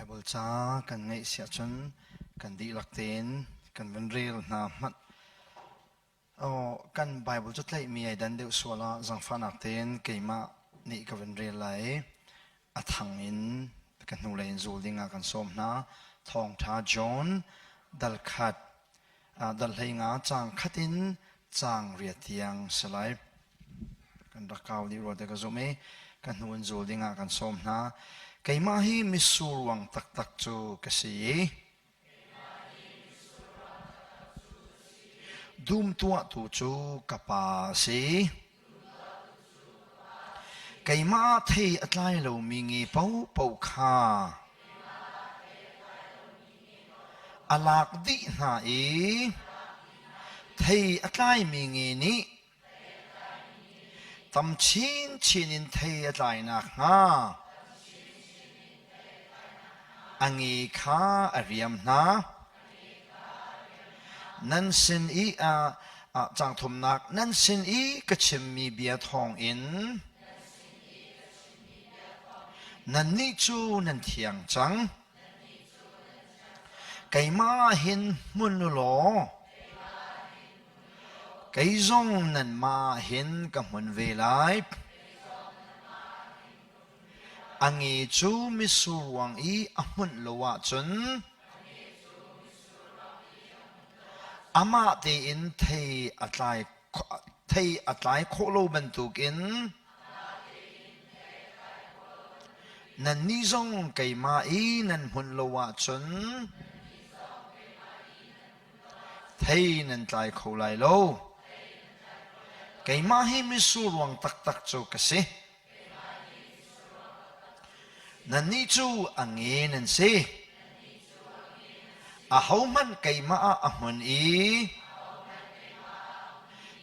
Baibal ca kan ngeih si ahcun kan dihlak tein kan van rel hna hmanh. Oh, kan Baibal cu tlaihmi ai dan deuh sual ah zangfahnak tein keimah nih ka van rel lai i a thang in ka hnulei in zul ding ah kan sawm hna. Thawngṭha John dal khat dal 15 caang khat in caang riat tiang si lai. Kan rak kau dih rua te ka zumh i ka hnu in zul ding ah kan sawm hna. Keimah hi mitsur ruang taktak cu ka si i dum tuahtu cu ka pa a si. Keimah ah thei a tlai lomi nge paohpaoh kha a lak dih hna i thei a tlaimi nge nih tam chinchin in thei a tlai nakhnga a nge kha a riam hna. Nan sin i caang thumnak nan sin i ka chimmi bia thawngin nannih cu nan thiang cang. Keimah ah hin hmun u law kei zong nanmah ah hin ka hmun ve lai. A nge cu mitsur ruang i a hmunh lo ahcun amah tein thei a tlai thei a tlai khawh lo bantukin nannih zong keimah i nan hmunh lo ahcun thei nan tlai kho lai lo. Keimah hi mitsur ruang taktak cu ka si. Nannih cu a nge nan si. Ahohmanh keimah ah a hmun i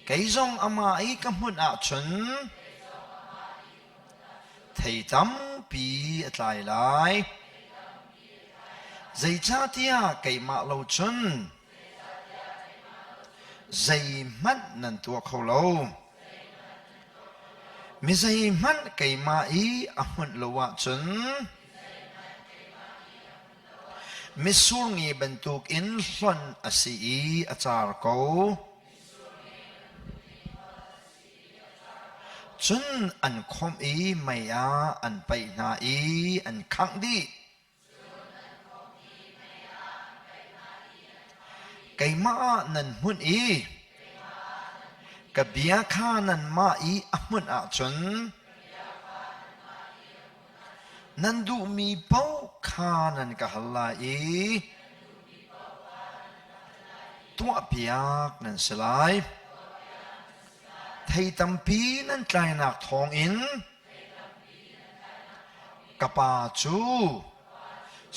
kei zong amah i ka hmunh ahcun thei tampi a tlai lai. Zeicahtiah keimah lo cun zeihmanh nan tuah kho lo. Mi zeihmanh keimah i a hmunh lo ahcun mitsur nge bantukin hlonh a si i a car ko. Cun an khawmh i mei ah an paih hna i an khangh dih. Keimah ah nan hmunh i ka bia kha nanmah i a hmunh ahcun nan duhmi paoh kha nan ka hal lai i tuahpiak nan si lai. Thei tampi nan tlainak thawngin Ka pa cu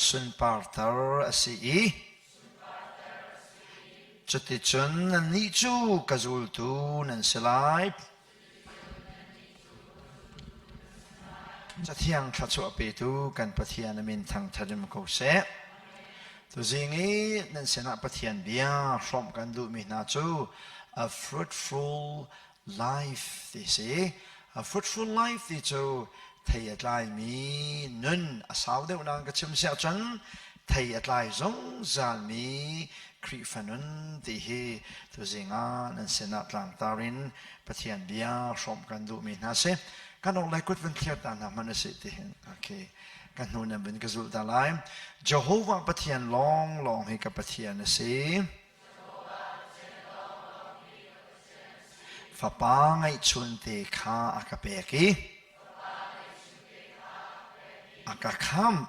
sunparter a si i cuticun nannih cu ka zultu nan si lai. Cathiang thluachuah petu kan Pathian a min thangṭhat in ko seh. Tuzing i nan sinah Pathian bia hrawmh kan duhmi hna cu a fruitful life ti si. A fruitful life ti cu thei a tlaimi nun a sau deuh nain ka chim si ahcun thei a tlai zungzalmi Khrihfa nun ti hi tuzing ah nan sinah tlangtar in Pathian bia hrawmh kan duhmi hna si. Kan orhlei kut van thliar ta hna hmanh a si ti hin. Okay. Ka hnu nan vun ka zulh ta lai. Jehovah Pathian lawnglawng hi ka Pathian a si. Fapa ngeihchunte kha a ka pek i a ka khamh.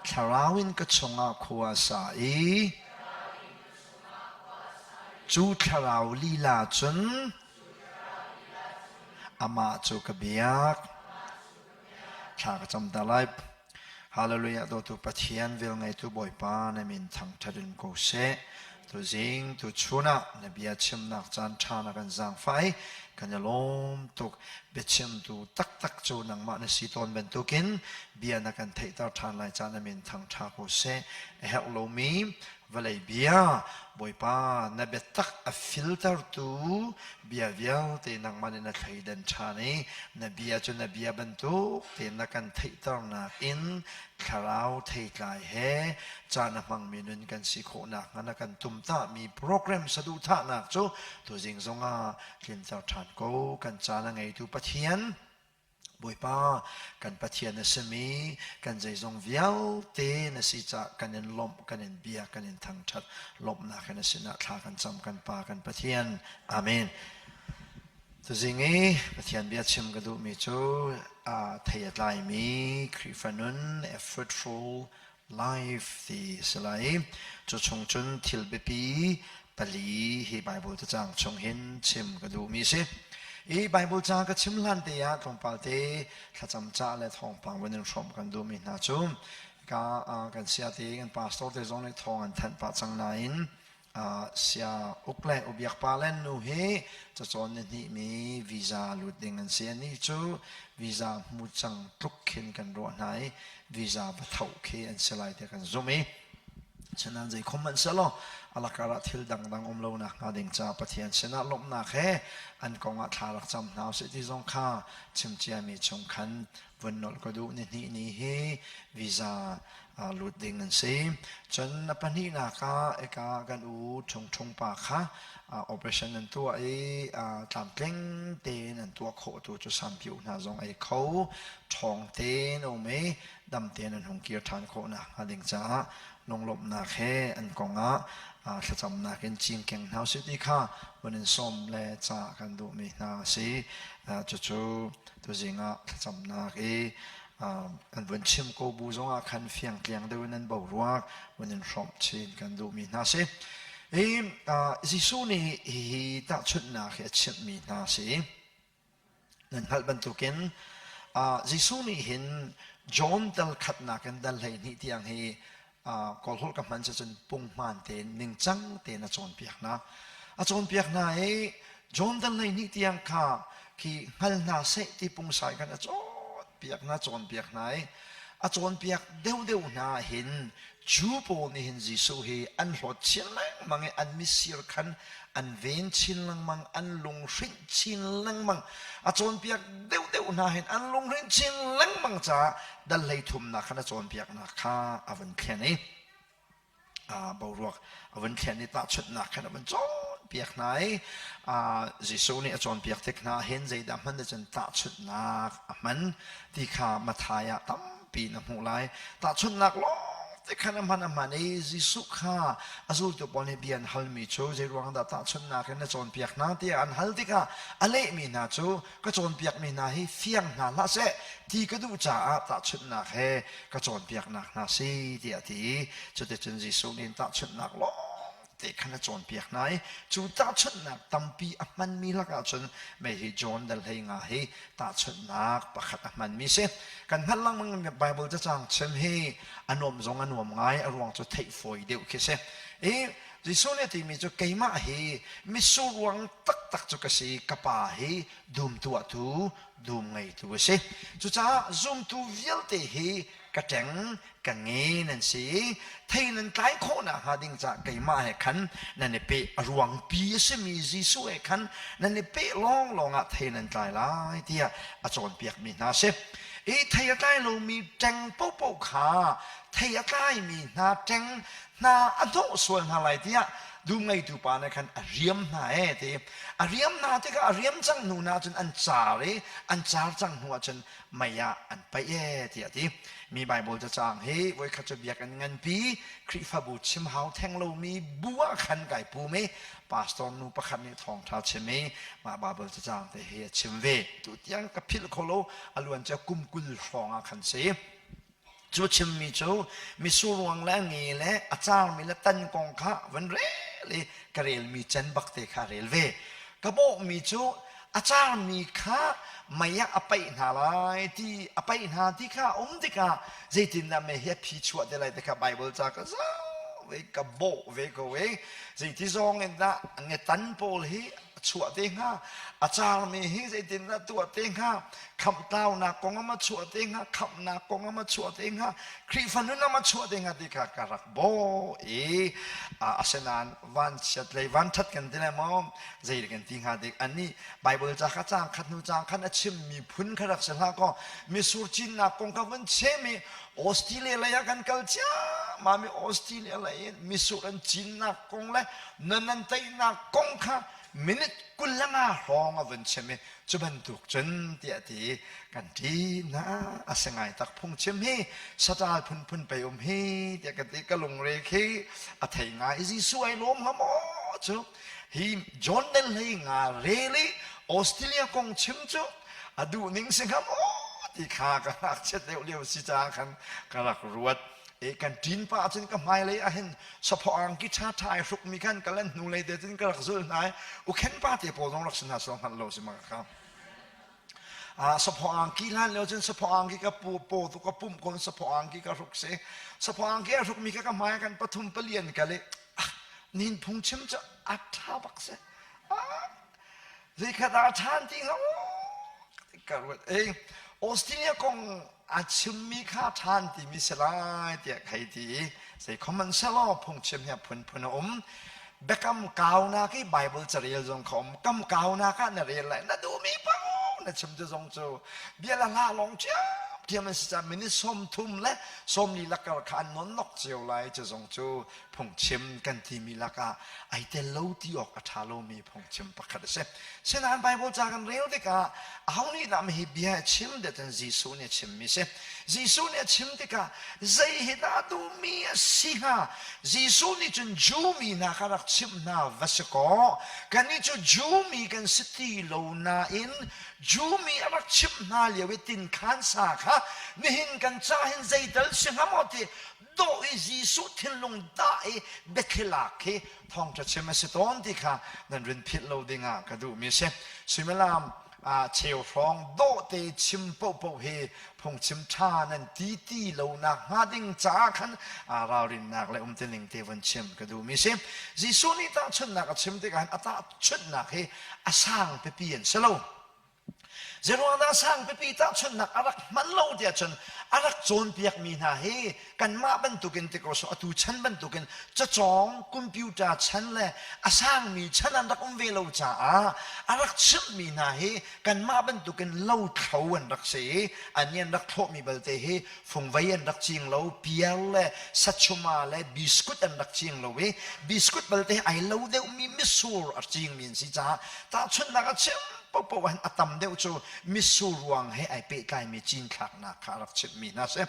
Thlarau in ka chungah khua a sa i cu thlarau lila cun amah cu ka biak. Thla ka cam ta lai. Hallelujah dawtu Pathian velngeitu Bawipa na min thangṭhat in ko seh. Tuzing tuchun ah na bia chimnak caan ṭha na kan zaangfah i kan i lawm tuk. Biachimtu taktak cu nangmah na si tawn bantukin bia na kan theihter ṭhan lai caan na min thangṭha ko seh. A herh lomi Vawlei bia, Bawipa, na biatak a filtertu bia vialte nangmah nih na thleidan ṭhan i na bia cu na bia bantuk tein na kan theihternak in thlarau theitlai he caan a hmangmi nun kan si khawh nakhnga na kan tumtahmi program saduhthahnak cu tuzing zongah tlinter ṭhan ko. Kan caan a ngeitu Pathian, Bawipa, kan Pathian na simi, kan zeizong vialte na si caah kan in lawmh, kan in bia, kan in thangṭhat. Lawmhnak he na sinah thla kan cam, kan Pa, kan Pathian. Amen. Tuzing i Pathian bia chim ka duhmi cu thei a tlaimi Khrihfa nun, a fruitful life ti a si lai. Cu chung cun thil biapi pali hi Bible cacang chung hin chim ka duhmi si. I Bible ca ka chim hlan te ah tlawmpal te thlacam ca le thawngpang vun in hrawm kan duhmi hna cu ka kan sia te kan pastor te zong nih thawng an thanh pah cang nain sia uk le ubiak pa le nu hi cacawn ni hnih mi visa lut ding an si. Anih cu visa hmu cang tluk khin kan ruah hna i visa va tho khi an si lai tiah kan zumh i Sinain zei khom hmanh sehlaw alakar ah thil dangdang um lo nak hnga ding caah Pathian sinah lawmhnak he an kong ah thla rak cam hna usih ti zong kha chim ciami chung khan vun nolh ka duh. Ni hnih ni hi visa lut ding an si. Cun a pahnihnak ah eka kan u Ṭhung Ṭhung pa kha operation an tuah i tlamtling tein an tuah khawh tu cu sampiu hna zong ei kho ṭhawng tein a um i dam tein an hung kir ṭhan khawh nakhnga ding caah lunglawmhnak he an kong ah thlacamnak in cingkeng hna usih ti kha vun in sawm le ca kan duhmi hna a si. Cucu tuzing ah thlacamnak i an vun chim ko bu zongah khan fiangtliang deuh in an boruak vun in hrawmh chin kan duhmi hna si. Hi Jesuh nih hihi tahchunhnak hi a chimhmi hna a si. Nan hngalh bantukin Jesuh nih hin John dal khatnak in dal 12 tiang hi Kawlholh ka hman cun punghman tein ningcang tein a cawnpiak hna. A cawnpiak hna i John dal 12 tiang kha khi hngal hna seh ti pungsai khan a cawnpiak hna cawnpiak hna i a cawnpiak deuhdeuh hna hin Jew pawl nih hin Jesuh hi an hlawt chin lengmang i an mitsir khan an ven chin lengmang, an lunghrinh chin lengmang. A cawnpiak deuhdeuh hna hin an lunghrinh chin lengmang caah dal hlei thumnak khan a cawnpiaknak kha a vun thlen i boruak a vun thlen i tahchunhnak khan a vun cawnpiak hna i Jesuh nih a cawnpiak tik hna hin zeidah hman cun tahchunhnak a hman ti kha Matthai ah tampi na hmuh lai. Tahchunhnak lawng te khan a hman a hman i Jesuh kha a zultu pawl nih bia an halmi cu zeiruang dah tahchunhnak in na cawnpiak hna tiah an hal tikah a lehmi hna cu ka cawnpiakmi hna hi fiang hna hlah seh ti ka duh caah tahchunhnak he ka cawnpiaknak hna si tiah a ti i cuticun Jesuh nih tahchunhnak lawng te khan a cawnpiak hna i cu tahchunhnak tampi a hmanmi lakah cun mei hi John dal 15 hi tahchunhnak pakhat a hmanmi si. Kan hngalh lengmang Bible cacang chim hi a nuam zong a nuam ngai a ruang cu theih fawi deuh khi si. I Jesuh nih a timi cu keimah hi mitsur ruang taktak cu ka si ka pa hi dum tuahtu dum ngeitu a si. Cucaah zumtu vialte hi ka ṭeng ka nge nan si i thei nan tlai khawh nakhnga ding caah keimah he khan nan i peh a ruangpi a simi Jesuh he khan nan i peh lawnglawng ah thei nan tlai lai tiah a cawnpiakmi hna a si. I thei a tlai lomi ṭeng paohpaoh kha thei a tlaimi hna ṭeng hna a hnawh sual hna lai tiah dum ngeitu pa nih khan a riam hna ee ti a riam hna tikah a riam cang hnu hna cun an car i an car cang hnu ah cun mei ah an paih ee tiah a ti mi Bible cacang hi voikhat cu biakinn nganpi Khrihfabu chim hau theng lomi bu ah khan kai pum i pastor nu pakhat nih thawngṭha chim i mah Bible cacang te hi a chim ve tu tiang ka philh kho lo a luan cia kum 20 hrawng ah khan si Cu chimmi cu mitsur ruang le a nge le a carmi le tan kong kha van rel i ka relmi can bakte kha rel ve. Ka bawhmi cu a carmi kha mei ah a paih hna lai ti a paih hna ti kha a um tikah zeitindah mei hi a phi chuah te lai ti kha Bible ca ka zoh ve ka bawh ve ko i zeiti zong in dah ngetan pawl hi. chuah te hnga? A carmi hi zeitindah tuah te hnga? Khamhtlaunak kong ah chuah te hnga? Khamhnak kong ah chuah te hnga? Khrihfa nun ah chuah te hnga ti kha ka rak bawh i asinain vanchiat lei vanṭhat kan ti lai maw? Zei kan ti hnga dik? Anih Bible ca kha caang khat hnu caang khat a chimmi phun kha rak si hlah kaw mitsur cinnak kong kha vun chim i Australia lei ah kan kal ciammam i Australia lei in mitsur an cinnak kong le nan an teinak kong kha minute 25 hrawng a vun chim i cu bantuk cun tiah ti kan ṭi na a si ngai tak phungchim hi saṭal phunphun pei um hi tiah ka ti ka lungre khi a thei ngai Jesuh ai lawm hnga maw cu hi John Del hlei nga rel i Australia kong chim cu a duh ning si hnga maw ti kha ka ngakchiat deuh lio si caah khan ka rak ruat e kan ṭin pa ahcun ka hmailei ahhin saphaw angki ṭha ṭha ai hrukmi khan ka lan hnulei te cun ka rak zul hna i ukhen pa te pawl zong rak si hna sawng hngalh lo si ma kha saphaw angki hlan lio cun saphaw angki ka pu paw tu ka pumh kon saphaw angki ka hruk si saphaw angki a hrukmi kha ka hmai kan pathum palian kal i nin phung chim cu a ṭha bak si Zeikhat ah ṭhan ti hnga ka ruat. Ei, Australia kong a chimmi kha ṭhan timi si lai tiah ka hei ti i zei khom selaw phungchim hi a phunphun a um. Biakam kaunak i Bible carel zong kha um. Kam kaunak ah na rel lai. Na duhmi paoh na chim cu zong cu bia le hla lawng ṭhiamṭhiam an si caah minute 30 le 40 lakar kha an nawn nok cio lai cu zong cu phungchim kan timi lakah ai tel lo ti awk a ṭha lomi phungchim pakhat a si. Sinain Bible ca kan rel tikah aho nih dah hi bia a chim deh cun Jesuh nih a chimmi si. Jesuh nih a chim tikah zei hi dah duhmi a si hnga? Jesuh nih cun Jew mi hna kha rak chimh hna va si kaw kannih cu Jew mi kan si ti lo nain Jew mi a rak chimh hna lio i tinkhan sa kha nihin kan ca hin zeital si hnga maw ti dawh i Jesuh thinlung dah i biathli lak khi thawngṭha chim a si tawn ti kha nan rin philh lo dingah ka duhmi a si. Suimilam cheu hrawng dawhte chim paohpaoh hi phungchim ṭha nan ti ti lo nak hnga ding caah khan ralrinnak le umtuning te vun chim ka duhmi si. Jesuh nih tahchunhnak a chim tikah a tahchunhnak hi a sang pipi an si lo. Zeiruangdah sang pipi tahchunhnak a rak hman lo tiah cun a rak cawnpiakmi hna hi kanmah bantukin ti ko sawh atu chan bantukin cacawng computer chan le a sangmi chan an rak um ve lo caah a rak chimhmi hna hi kanmah bantukin lothlo an rak si i an an rak thlawhmi balte hi fungvei an rak cing lo piar le sachuma le biscuit an rak cing lo i biscuit balte ai lo deuhmi mitsur a cingmi an si caah tahchunhnak a chim paohpaoh ah a tam deuh cu mitsur ruang he ai pehtlaimi cinthlaknak kha a rak chimhmi hna si.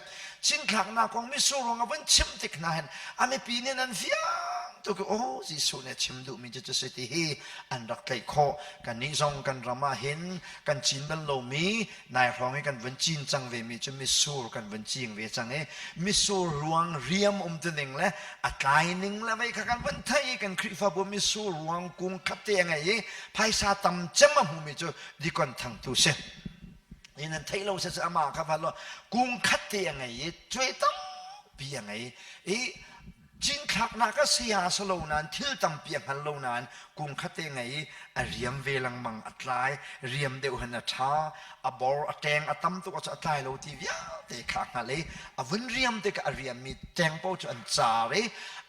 Cinthlaknak kong mitsur ruang a vun chim tik hna hin a mipi nih nan fiang tuk i aw Jesuh nih a chim duhmi cu cu si ti hi an rak tlaih khawh. Kannih zong kan ram ah hin kan cin bal lomi nai hrawng i kan vun cin cang vemi cu mitsur kan vun cing ve cang i mitsur ruang riam um tuning le a tlai ning le vei kha kan vun thei i kan Khrihfabu mitsur ruang kung khat te a ngei i phaisa tam cem a hmumi cu dikon thangtu si in an theih lo se amah kha va lo kung khat te a ngei i cuai tampi a ngei i cinthlaknak a si ha si lo nain thil tampi a hngal lo nain kung khat te ngei i a riam ve lengmang a tlai riam deuh hin a ṭha a bor a ṭeng a tam tuk a tlai lo ti vialte kha a hngalh i a vun riam tikah a riammi ṭeng paoh cu an car i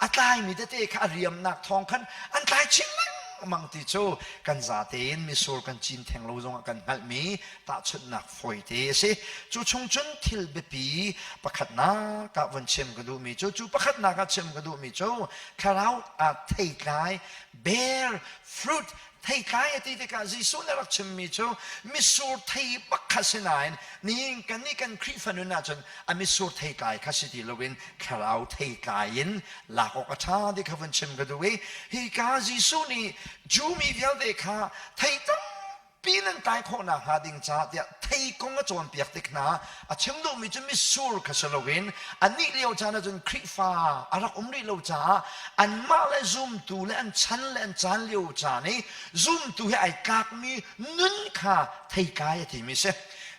a tlaimi tete kha a riamnak thawng khan an tlai chin lengmang ti cu kan zate in misur kan cin theng lo zongah kan hngalhmi tahchunhnak fawite a si. Cu chung cun thil biapi pakhatnak ah vun chim ka duhmi cu cu pakhatnak ah chim ka duhmi cu thlarau ah theitlai bear fruit theitlai a ti tikah Jesuh nih a rak chimmi cu mitsur thei bak kha si nain nihin kan nih kan Khrihfa nun ahcun a mitsur theitlai kha si ti loin thlarau theitlai in lak awk a ṭha ti kha vun chim ka duh i hika Jesuh nih Jew mi vialte kha thei tampi nan tlai khawh nakhnga ding caah tiah thei kong a cawnpiak tik hna a chim duhmi cu mitsur kha si loin anih lio caan ahcun Khrihfa a rak um rih lo caah anmah le zumtu le an chan le an caan lio caan i zumtu he ai tlakmi nun kha theitlai a timi si.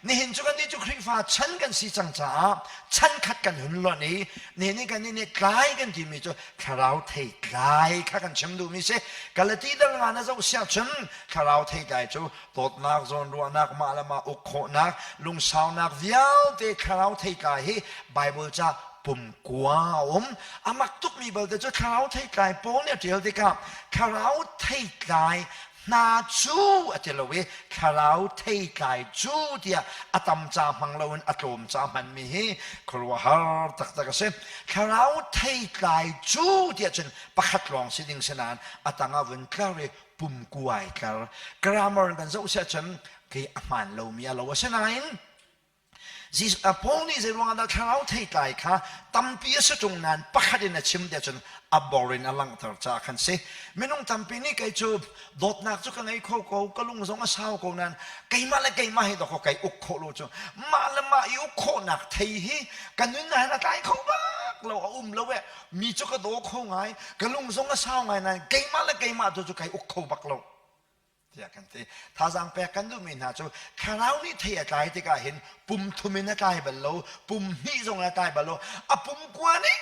Nihin cu kan nih cu Khrihfa chan kan si cang caah chan khat kan hun lonh i nihin ni kan nih nih tlai kan timi cu thlarau thei tlai kha kan chim duhmi si. Galati dal nga na zoh siah cun thlarau thei tlai cu dawtnak, zawnruahnak, mah le mah uk khawhnak, lungsaunak vialte thlarau thei tlai hi Bible ca pumkua a um. A mak tukmi balte cu thlarau theitlai Paul nih a ṭial tikah thlarau theitlai hna cu a ti lo i thlarau theitlai cu tiah a tam ca hmang loin a tlawm ca hmanmi hi khuaruahhar taktak a si. Thlarau theitlai cu tiah cun pakhat lawng si ding si nain a tang ah vun tlar i pumkua ai tlar. Grammar in kan zoh siah cun kei a hmaan lomi a lo. Asinain Paul nih zeiruangah dah thlarau theitlai kha tampi a si ṭung nain pakhat in a chim tiah cun a bor in a langhter caah khan si. Minung tampi nih kei cu dawtnak cu ka ngei kho ko, ka lung zong a sau ko nain keimah le keimah hi dawkaw kai uk khawh lo cu mah le mah i uk khawhnak thei hi ka nun ah hin a tlai kho bak lo, a um lo eh. Mi cu ka daw kho ngai, ka lung zong a sau ngai nain keimah le keimah tu cu kai uk kho bak lo. tiah kan ti. Thazaang pek kan duhmi hna cu thlarau nih thei a tlai tikah hin pum thum in a tlai bal lo, pum hnih zong a tlai bal lo, a pum kua ning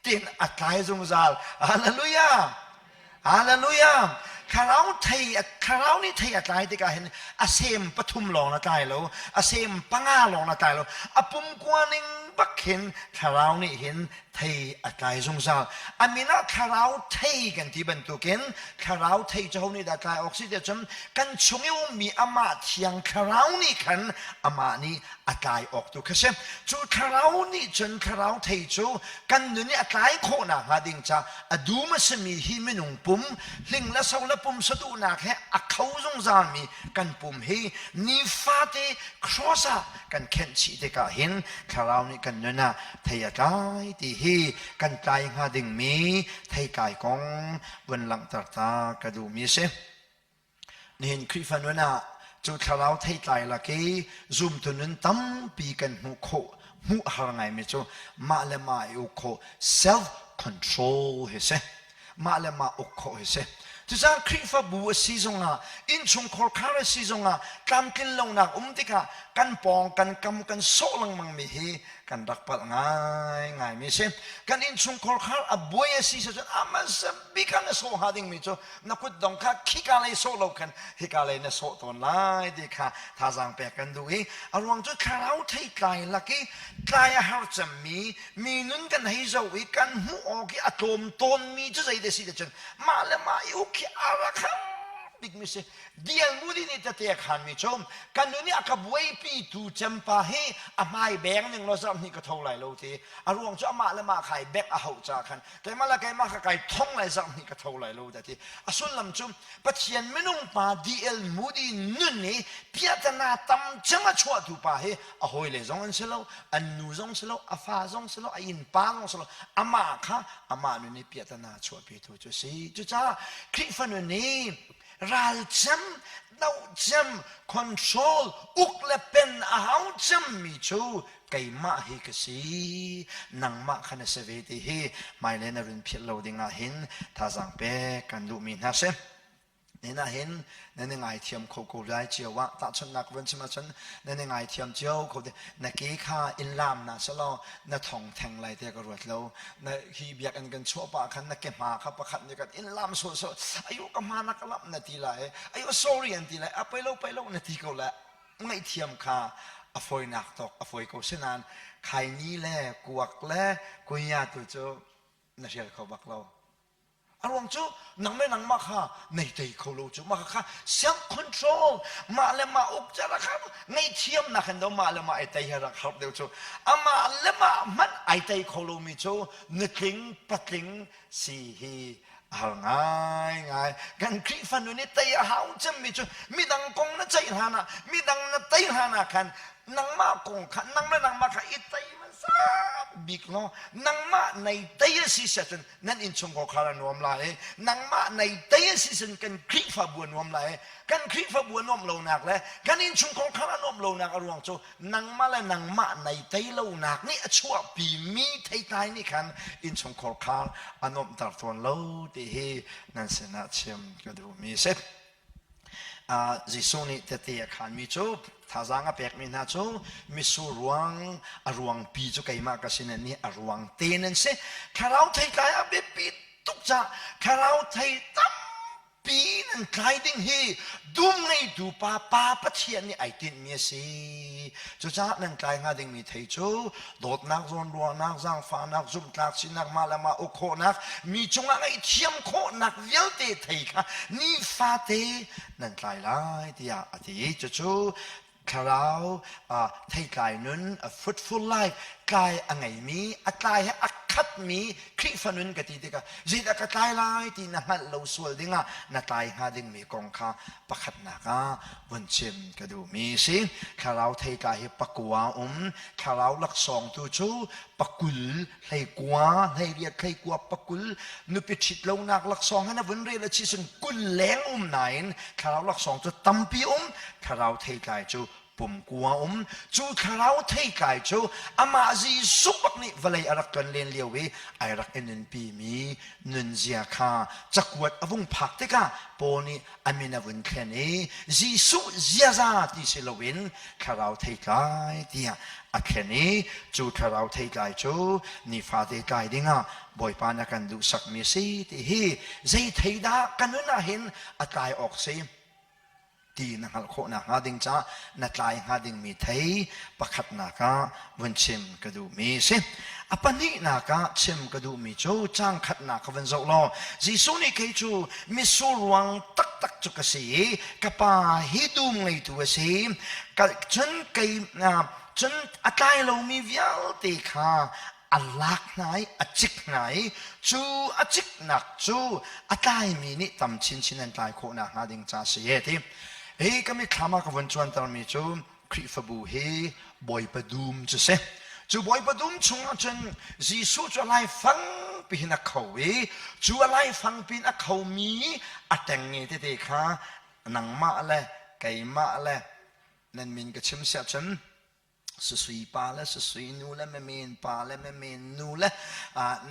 tein a tlai zungzal. Hallelujah! Hallelujah! Thlarau thei thlarau nih thei a tlai tikah hin a sem pathum lawng a tlai lo, a sem panga lawng a tlai lo, a pum kua ning bak hin thlarau nih hin thei a tlai zungzal. A min ah thlarau thei kan ti bantukin thlarau thei cu ho nih dah tlai awk si tiah cun kan chung i ummi amah thiang thlarau nih khan amah nih a tlai awk tu kha si. Cu thlarau nih cun thlarau thei cu kan nun i a tlai khawh nakhnga ding ca a dum a simi hi minung pum hling le so le pum saduhnak he a kho zungzalmi kan pum hi nifate cross ah kan khenh chih tikah hin thlarau nih kan nun ah thei a tlai ti hi kan tlai hnga dingmi theitlai kong vun langhter ta ka duhmi a si. Nihin Khrihfa nun ah cu thlarau theitlai lak i zumtu nun tampi kan hmuh khawh hmuh har ngaimi cu mah le mah i uk khawh self control hi si. Mah le mah uk khawh hi si. Cucaah Khrihfabu a si zongah innchungkhar khar a si zongah tlamtlin lonak um tikah kan pawng kan kam kan sawh lengmangmi hi kan rak palh ngaingaimi a si. Kan innchungkhar khar a buai a si cun a hmasa bik ah na sawh hnga dingmi cu na kutdong kha khika lei sawh lo khan hika lei na sawh tawn lai ti kha thazaang pek kan duh i a ruang cu thlarau theitlai lak i tlai a har cemmi mi nun kan hei zoh i kan hmuh awk i a tlawm tawnmi cu zei te si te cun mah le mah i uk hi a rak har bikmi si dial mudi nih tete a khanmi cu kan nu nih a ka buaipi tu cempa hi a hmai beng ning law zarh hnih ka tho lai lo ti a ruang cu amah le mah khai bek a hauh ca khan keimah le keimah kha kai thong lai zarh hnih ka tho lai lo ti a sullam cu Pathian minung pa DL Moody nun i piahtana tam cem a chuahtu pa hi a hawile zong an si lo an nu zong si lo a fa zong si lo a innpa zong si lo amah kha amah nun i piahtana chuahpitu cu si cucaah Khrihfa nun i ralcem dohcem control uk le pen a hau cemmi cu keimah hi ka si nangmah kha na si ve ti hi hmailei na run philh lo ding ah hin thazaang pek kan duhmi hna si Nin ah hin nan i ngaithiam kho ko lai cio ah tahchunhnak van chim ahcun nan i ngaithiam cio kho te na ke kha in lam na selaw na thong theng lai te ka ruat lo na hi biakinn kan chuah pah khan na ke hma kha pakhat nih kan in lam so so ayu ka hma na ka lam na ti lai ayu sorry an ti lai a pei lo pei lo na ti ko lai ngaihthiam kha a fawinak tawk a fawi ko sinain khaini le kuak le kunya tu cu na hrial kho bak lo A ruang cu nang le nangmah kha nei tei kho lo cu mah kha self control mah le mah uk cara kha ngaihthiamnak in do mah le mah ai tei he rak harp deuh cu amah le mah hmanh ai tei kho lomi cu nutling patling si hi a har ngaingai kan Khrihfa nun i tei a hau cemmi cu midang kong na ceih hlan ah midang na tei hlan ah khan nangmah kong kha nang le nangmah kha i tei hmasa bik law nangmah nei tei a si siah cun nan innchungkhar khar a nuam lai i nangmah nei tei a si sin kan Khrihfabu a nuam lai i kan Khrihfabu a nuamh lonak le kan innchungkhar khar a nuamh lonak a ruang cu nangmah le nangmah nei tei lonak nih a chuahpi mi theitlai nih khan innchungkhar khar a nuamhter tawn lo ti hi nan sinah chim ka duhmi a si. Jesuh nih tete a khanmi cu. Thazaang a pekmi hna cu mitsur ruang a ruangpi cu keimah ka si nan nih a ruang te nan si. Thlarau theitlai a biapi tuk caah thlarau thei tampi nan tlai ding hi dum ngeitu pa pa Pathian nih ai tinhmi a si. Cucaah nan tlai hnga dingmi thei cu dawtnak, zawnruahnak, zaangfahnak, zumhtlak sinak, mah le mah uk khawhnak, mi cungah ngaihthiam khawhnak vialte thei kha nifate nan tlai lai tiah a ti. Cucu thlarau theitlai nun a fruitful life tlai a ngeimi a tlai he a khatmi Khrihfa nun ka ti tikah zeidah ka tlai lai ti na hngalh lo sual dingah na tlai hnga dingmi kong kha pakhatnak ah vun chim ka duhmi si. Thlarau theitlai hi pakua um thlarau laksawng tu cu pakul hleikua hleiriat hleikua pakul nupi ṭhit lonak laksawng he na vun rel a chi sun kul leng um nain thlarau laksawng cu tampi um thlarau theitlai cu pumkua um cu thlarau theitlai cu amah Jesuh bak nih vawlei a rak tlon len lio i ai rak i nunpi mi nunzia kha cakuat a vung phak tikah Paul nih a min a vun thlen i Jesuh ziaza ti si loin thlarau theitlai tiah a thlen i cu thlarau theitlai cu nifate tlai dingah Bawipa na kan duhsakmi a si ti hi zei thei dah ka nun ah hin a tlai awk si ti na hngalh khawh nakhnga ding caah na tlai hnga dingmi thei pakhatnak ah vun chim ka duhmi si. A pahnihnak ah chim ka duhmi cu caang khatnak ka vun zoh law Jesuh nih kei cu mitsur ruang taktak cu ka si i ka pa hi dum ngeitu a si. Cun kei cun a tlai lomi vialte kha a lak hna i a cik hna i cu a ciknak cu a tlaimi nih tam chinchin an tlai khawh nakhnga ding ca si e ti. Hi ka mitthlam ah ka vun cuantermi cu Khrihfabu hi Bawipa dum cu si. Cu Bawipa dum chungah cun Jesuh cu a laifang pihin a kho i cu a laifang pin a khomi a ṭengnge tete kha nangmah le keimah le nan min ka chim siah cun susui pa le susui nu le memen pa le memen nu le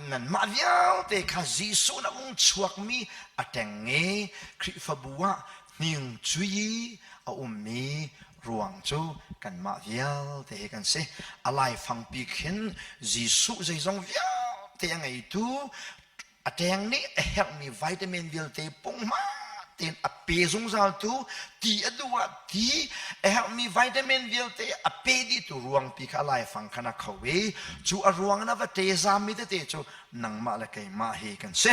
nanmah vialte kha Jesuh na vung chuakmi a ṭengnge Khrihfabu ah hning cui a ummi ruang cu kanmah vialte hi kan si. A laifangpi khin Jesuh zeizong vialte a ngeitu a ṭeng nih a herhmi vitamin vialte punghma tein a pe zungzaltu ti a duh ah ti a herhmi vitamin vialte a pe dihtu ruangpi kha a laifang khan a kho i cu a ruang in a va ṭezammi tete cu nangmah le keimah hi kan si.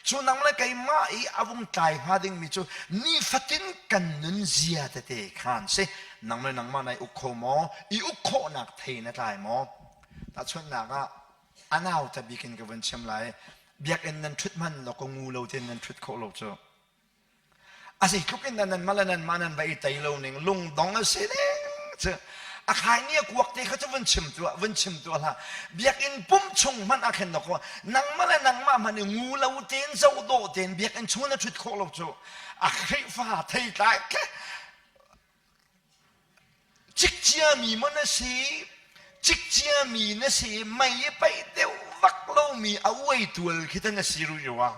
Cu nang le keimah i a vung tlai hnga dingmi cu nifatin kan nun zia tete khan si. Nang le nangmah nai uk kho maw? I uk khawhnak thei na tlai maw? Tahchunhnak ah a nauta bik in ka vun chim lai. Biakinn nan ṭhut hman law ka ngu lo tein nan ṭhut khawh lo cu. A zeitluk in nan mah le nan mah nan va i tei lo ning lungdong a si ning cu a khai ni a kuak te kha cu vun chim tuah vun chim tuah hlah biakinn pum chung hmanh ah khin dawk nangmah le nangmah hmanh i ngu lo tein zoh dawh tein biakinn chung na ṭhut khawh lo cu a Khrihfa theitlai ke cikciami maw na si cikciami na si mei i paih deuh vak lomi a uai tual khi ta na si rih rua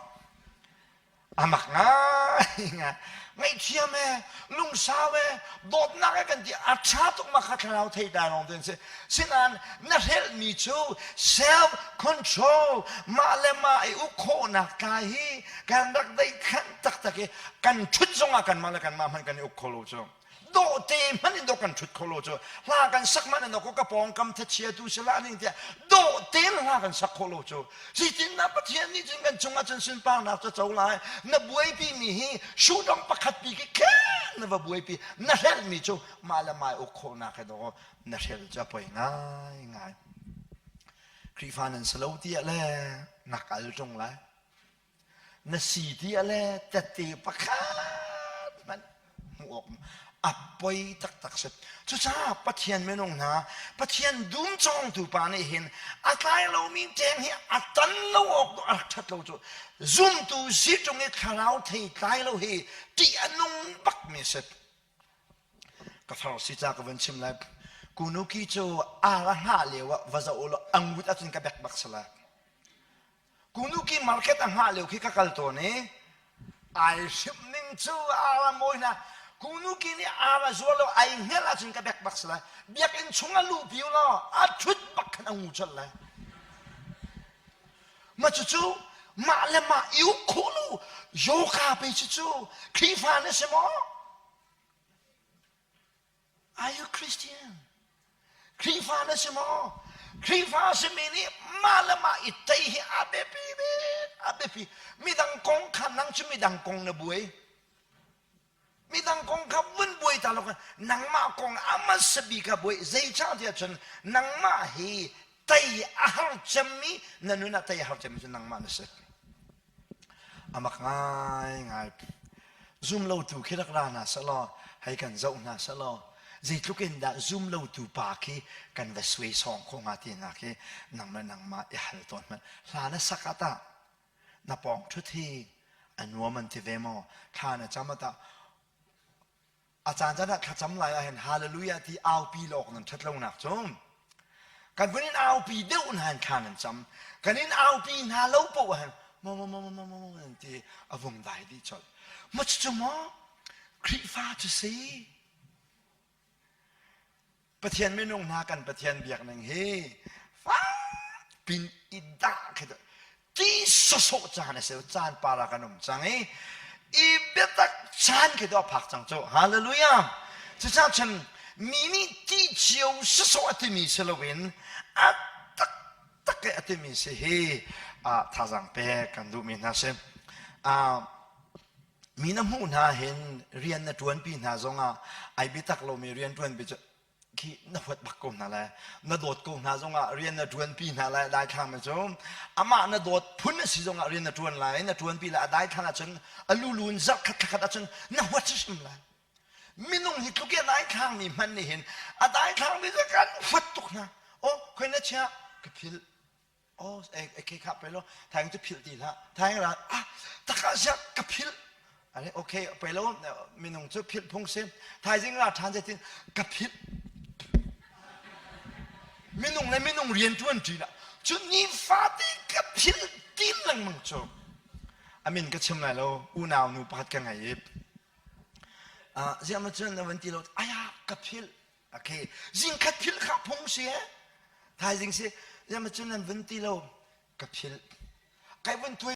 A mak ngai. Ngaihthiam e, lungsau e, dawtnak e kan ti a ṭha tuk ma kha thlarau thei ta lawng ten si. Sinain na hrelhmi cu self control mah le mah i uk khawhnak tlai hi kan rak deih khanh taktak i kan ṭhut zongah kanmah le kanmah hmanh kan i uk kho lo cu. Dawhte hmanh in dawh kan ṭhut kho lo cu hla kan sak hmanh in dawh ka pawngkam thachia tu si la ning tiah dawh tein hla kan sak khawh lo cu zeitindah Pathian nih cun kan cungah cun sunparnak cu co lai na buaipi mi hi shudong pakhat pi khi khen na va buaipi na hrelhmi cu mah le mah uk khawhnak he dawh na hrel cu a poi ngai ngai Khrihfa nan si lo tiah le na kal ṭung lai Na si ti a le tette pakhat hmanh hmuh awk a poi taktak si. Cucaah Pathian minung hna, Pathian dum cawngtu pa nih hin a tlai lomi ṭeng hi a tan lo awk a rak ṭhat lo cu. Zumtu si ṭung i thlarau thei tlai lo hi ṭih a nung bakmi a si. Ka far si ca ka van chim lai. Kunuki cu ar a hngah lio ah va zoh u law a ngut ahcun ka bek bak si lai. Kunuki market a hngah lio khi ka kal tawn i ai hrimh ning cu a mawi hna. Kunu ki nih ar a zuar lo ai hngelh ahcun ka bek bak si lai. Biakinn chung a luhpi u law a ṭhut bak khan a ngu colh lai. Ma cucu mah le mah i uk khawh lu yoga pe cucu Khrihfa na si maw? Are you Christian? Khrihfa na si maw? Khrihfa simi nih mah le mah i tei hi a biapi bik, a biapi. Midang kong kha nang cu midang kong na buai. Midang kong kha vun buai ta lo nangmah kong a hmasa bik ah buai. Zeicah tiah cun nangmah hi tei a har cemmi na nun ah tei a har cemmi cu nangmah na si. Amak ngaingai. Zumlotu khi rak ra hna sehlaw, hei kan zoh hna sehlaw, zeitluk in dah zumlotu pa khi kan va suai sawng khawh hnga ti hna khi nangmah nangmah i hal tawn hmanh. Hla na sak ah tah na pawng ṭhut hi a nuam an ti ve maw? Thla na cam ah tah a caan caan ah thlacam lai ah hin hallelujah ti aupi lawk nan ṭhat lonak cu kan vun in aupi deuh hna in thla nan cam kan in aupi hna lo poh ah hin mo mo mo mo mo mo nan ti a vung dai dih colh ma cucu maw Khrihfa cu si Pathian minung hna kan Pathian biak ning hi pin i dah khi ti sawsawh caan a si caan para kan um cang i i biatak caan khi to phak cang cu hallelujah cucaah cun mi nih ti cio sawsawh a timi si loin a taktak a timi si hi thazaang pek kan duhmi hna si Mi na hmuh hna hin rian na ṭuanpi hna zongah ai biatak lomi rian ṭuanpi cu khi na huat bak ko hna lai. Na dawt ko hna zongah rian na ṭuanpi hna lai daithlang mi cu amah na dawt phun a si zongah rian na ṭuan lai na ṭuanpi lai a daithlang ahcun a lulu in zarh khat khat ahcun na huat hrimhrim lai. Minung hi tluk i a daithlang mi hmanh nih hin a daithlang mi cu kan huat tuk hna. Oh, khoi na chia ka philh Oh, ke kha pe lo thaing cu philh ti hlah thaing ra ah taka sia ka philh ale okay pe lo minung cu philh phung si thaizing ra ṭhan zeitin ka philh minung le minung rian ṭuan ṭi lah cu nifate ka philh tin lengmang cu amin ka chim lai lo unau nu pakhat ka ngei i ziah ma cun na van ti lo aya ka philh Okay, zingkhat philh kha phung si eh. Thaizing si, zema cun nan vun ti lo, ka philh. Kai vun tuai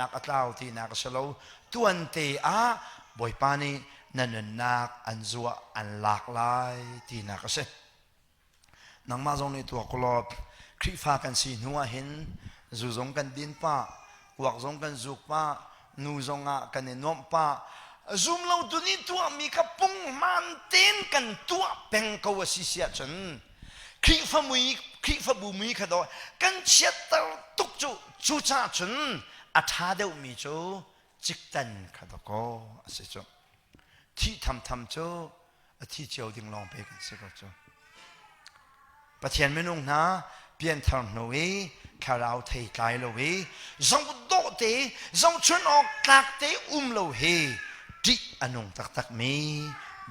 a tlau tinak a si lo tuante ah Bawipa nih na nunnak an zuah an lak lai tinak a si nangmah zong nih tuak law Khrihfa kan si hnu ah hin zu zong kan din pah kuak zong kan zuk pah nu zong ah kan i nuamh pah zum lo tu nih tuahmi kha punghman tein kan tuah peng ko a si si ahcun Khrihfa mui Khrihfabu mui kha daw kan chiatter tuk cu cucaah cun a ṭha deuhmi cu ciktan kha dawkaw a si cu thih thamtham cu a thi cio ding lawng pe kan si ko cu Pathian minung hna pianthar hnu i thlarau thei tlai lo i zohdawh te zohchun awk tlak te um lo hi ṭih a nung taktak mi.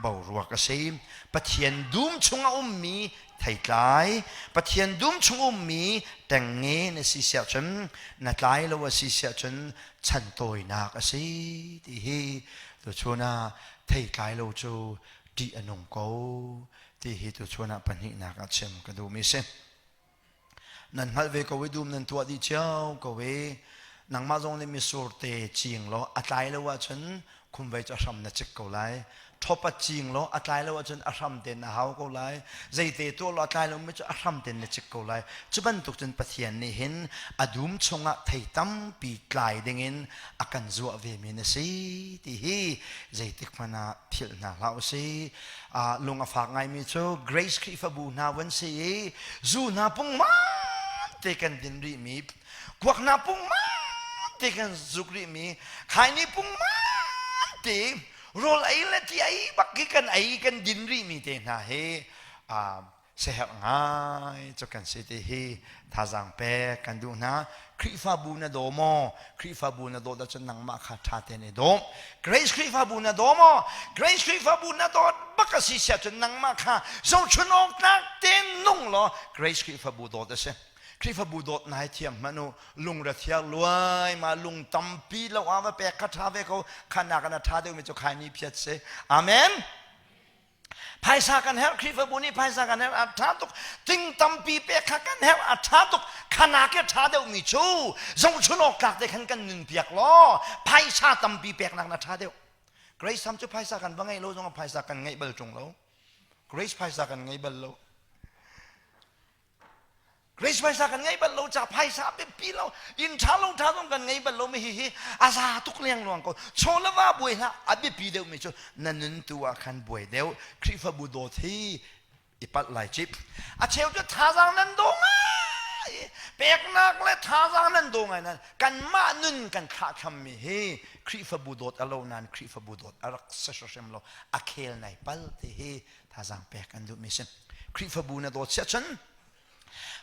Boruak a si. Pathian dum chung a ummi theitlai, Pathian dum chung ummi ṭengnge na si siah cun, na tlai lo a si siah cun chan tawinak a si ti hi tuchun ah theitlai lo cu ṭih a nung ko ti hi tuchun ah pahnihnak ah chim ka duhmi si. Nan hngalh ve ko i dum nan tuah dih cio ko i nangmah zong nih misur te ciing law a tlai lo ahcun khumvei cu a hram na cik ko lai. Ṭhawp ciing law a tlai lo ahcun a hram tein na hau ko lai. Zeite tuah law a tlai lomi cu a hram tein na cik ko lai. Cu bantuk cun Pathian nih hin a dum chungah thei tampi tlai dingin a kan zuah vemi na si ti hi zeitik hmanh ah philh hna hlah u sih. Lung a fak ngaimi cu Grace Khrihfabu hna van si i zu hna pungman te kan din rihmi, kuak hna pungman te kan zuk rihmi, khaini pungman te rawl ei le ti ei bak hi kan ei kan din rihmi te hna hi siaherh ngai cu kan si ti hi thazaang pek kan duh hna. Khrihfabu na daw maw? Khrihfabu na dawt ahcun nangmah kha ṭha tein i dawm. Grace Khrihfabu na daw maw? Grace Khrihfabu na dawt bak a si siah cun nangmah kha zohchun awk tlak tein nung law Grace Khrihfabu dawt a si. Khrihfabu dawt nai thiam hmanh u lungre thiar luai ma lung tampi lo ah va pek kha ṭha ve ko khanak in a ṭha deuhmi cu khaini phiat si. Amen. Phaisa kan herh Khrihfabu nih phaisa kan herh a ṭha tuk ting tampi pek kha kan herh a ṭha tuk khanak i ṭha deuhmi cu zohchun awk tlak te khan kan nun piak law phaisa tampi peknak na ṭha deuh Grace Sam cu phaisa kan va ngeih lo zongah phaisa kan ngeih bal ṭung lo Grace phaisa kan ngei bal lo Grace phaisa kan ngei bal lo ca phaisa biapi lo inn ṭha lo ṭha zong kan ngei bal lo mi hihi a za tuk lengluang ko chaw le va buai hlah a biapi deuh mi cu na nun tu ah khan buai deuh Khrihfabu dawt hi i palh lai cip a cheu cu thazaang nan do ngai peknak le thazaang nan do ngai nan kanmah nun kan thlahthlam mi hi Khrihfabu dawt a lo nain Khrihfabu dawt a rak si hrim lo a khel nai pal ti hi thazaang pek an duh mi si Khrihfabu na dawt siah cun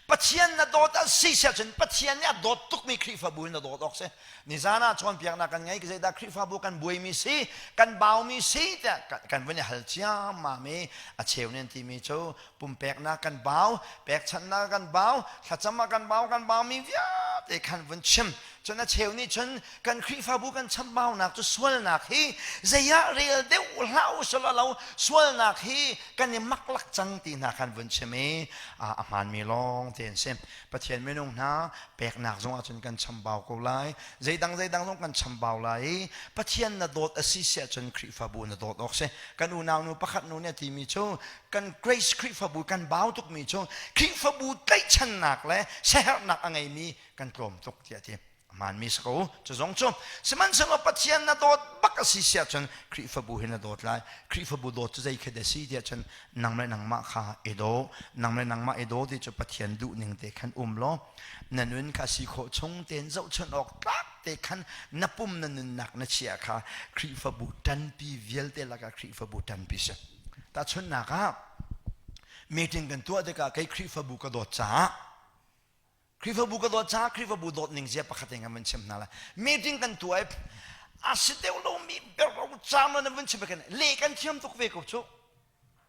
Pathian na dawt a si siah cun Pathian nih a dawt tukmi Khrihfabu na dawt awk si. Nizan ah cawnpiaknak kan ngei zeidah Khrihfabu kan buaimi si, kan baumi si tiah kan vun i hal ciammam i a cheu nih an timi cu pumpeknak kan bau, pekchanhnak kan bau, thlacam ah kan bau, kan baumi vialte khan vun chim. Cun a cheu nih cun kan Khrihfabu kan chambaunak cu sualnak hi zei ah rel deuh hlah u selaw lo sualnak hi kan i maklak cang ti hna khan vun chim i a hmaanmi lawng te an si. Pathian minung hna peknak zong ahcun kan chambau ko lai. Zeidang zeidang zong kan chambau lai i Pathian na dawt a si si ahcun Khrihfabu na dawt awk si. Kan unau nu pakhat nu nih a timi cu kan Grace Khrihfabu kan bau tukmi cu Khrihfabu tlaihchannak le siaherhnak a ngeimi kan tlawm tuk tiah a ti hmaanmi si ko cu zong cu sihmanhsehlaw Pathian na dawt bak a si siah cun Khrihfabu hi na dawt lai Khrihfabu dawt cu zei khi dah si tiah cun nang le nangmah kha i daw nang le nangmah i daw ti cu Pathian duh ning te khan um law na nun kha si khawh chung tein zohchunh awk tlak te khan na pum na nunnak na chia kha Khrihfabu ṭanpi vialte lakah Khrihfabu ṭanpi si tahchunhnak ah meeting kan tuah tikah kei Khrihfabu ka dawt caah Khrihfabu ka dawt caah Khrihfabu dawt ning zia pakhat in kan van chim hna lai. Meeting kan tuah i a si deuh lomi biaro caan na van chim kan le kan thiam tuk ve ko cu.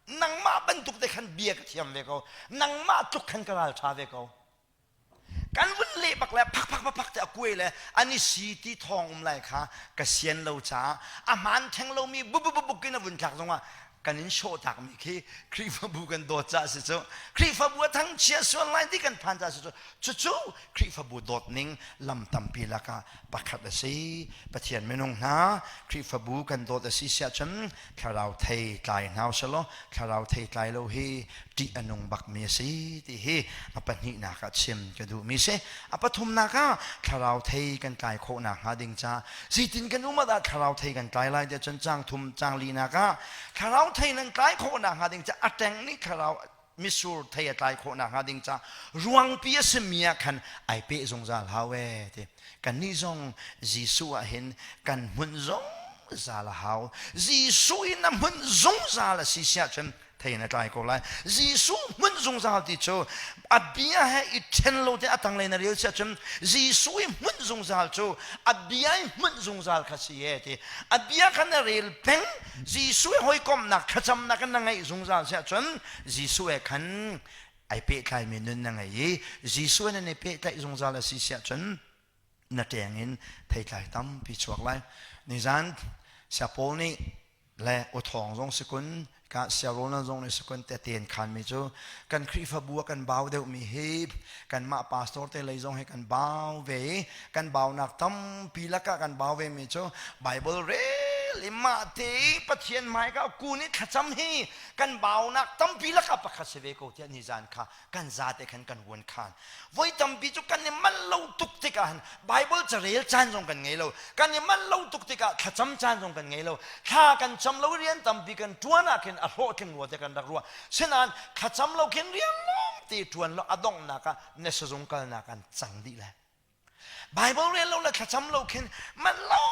Nangmah bantuk te khan bia ka thiam ve ko. Nangmah tluk khan ka ral ṭha ve ko. Kan vun leh bak le phak phak phak phak te a kuai le an i si ti thawng um lai kha ka sian lo caah a hmaan theng lomi bu bu bu buk in a vun thlak zongah kan in sawhtakmi khi Khrihfabu kan dawt caah si cu Khrihfabu a thangchia sual lai ti kan phan caah si cu cucu Khrihfabu dawt ning lam tampi lakah pakhat a si Pathian minung hna Khrihfabu kan dawt a si siah cun thlarau thei tlai hna usih thlarau thei tlai lo hi ṭih a nung bakmi a si ti hi a pahnihnak ah chim ka duhmi si a pathumnak ah thlarau thei kan tlai khawh nakhnga ding ca zeitin kan um ah dah thlarau thei kan tlai lai tiah cun caang thum caang linak ah thlarau thei nan tlai khawh nakhnga ding ca a ṭeng nih thlarau misur thei a tlai khawh nakhnga ding ca ruangpi a simi ah khan ai peh zungzal hau ee ti kannih zong Jesuh ah hin kan hmun zungzal a hau Jesuh in a hmun zungzal a si siah cun. Thei na tlai ko lai. Jesuh hmunh zungzal ti cu a bia he i ṭhen lo te a tanglei na rel si ahcun Jesuh i hmunh zungzal cu a bia i hmunh zungzal kha si e ti. A bia kha na rel peng Jesuh i hawikomhnak thlacamnak in na ngeih zungzal si ahcun Jesuh he khan ai pehtlaimi nun na ngei i Jesuh nan i pehtlaih zungzal a si si ahcun na ṭeng in theitlai tampi chuak lai. Nizan Saya Paul nih le awthawng zong si kun ka siarolna zong nih si kun teten khanmi cu kan Khrihfabu ah kan bau deuhmi hi kanmah pastor te lei zong hi kan bau ve i kan baunak tampi lakah kan bau ve mi cu Bible rel i mah te i Pathian hmaika kun i thlacam hi kan baunak tampi lakah pakhat si ve ko tiah nizan kha kan zate khan kan vuan khan. Voi tampi cu kan i manh lo tuk tikah han Bible carel caan zong kan ngei lo. Kan i manh lo tuk tikah thlacam caan zong kan ngei lo. Thla kan cam lo rian tampi kan ṭuan ah khin a hlawhtling rua te kan rak ruah. Sinain thlacam lo khin rian lawng te ṭuan lo a donghnak ah na sizung kalnak an cang dih lai. Bible rel lo le thlacam lo khin manh lo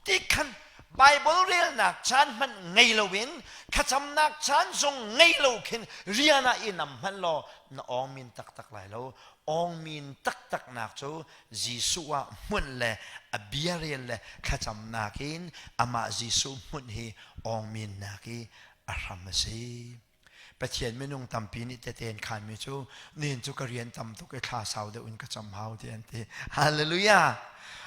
ti khan Bible relnak caan hmanh ngei loin thlacamnak caan zong ngei lo khin rian ah i nam hmanh law na awngmin taktak lai lo. Awngmin taktaknak cu Jesuh ah hmunh le a bia rel le thlacamnak in amah Jesuh hmunh hi awngminnak i a hram a si. Pathian minung tampi nih tete an khanmi cu nihin cu ka rian tam tuk i thla sau deuh in ka cam hau ti an ti. Hallelujah!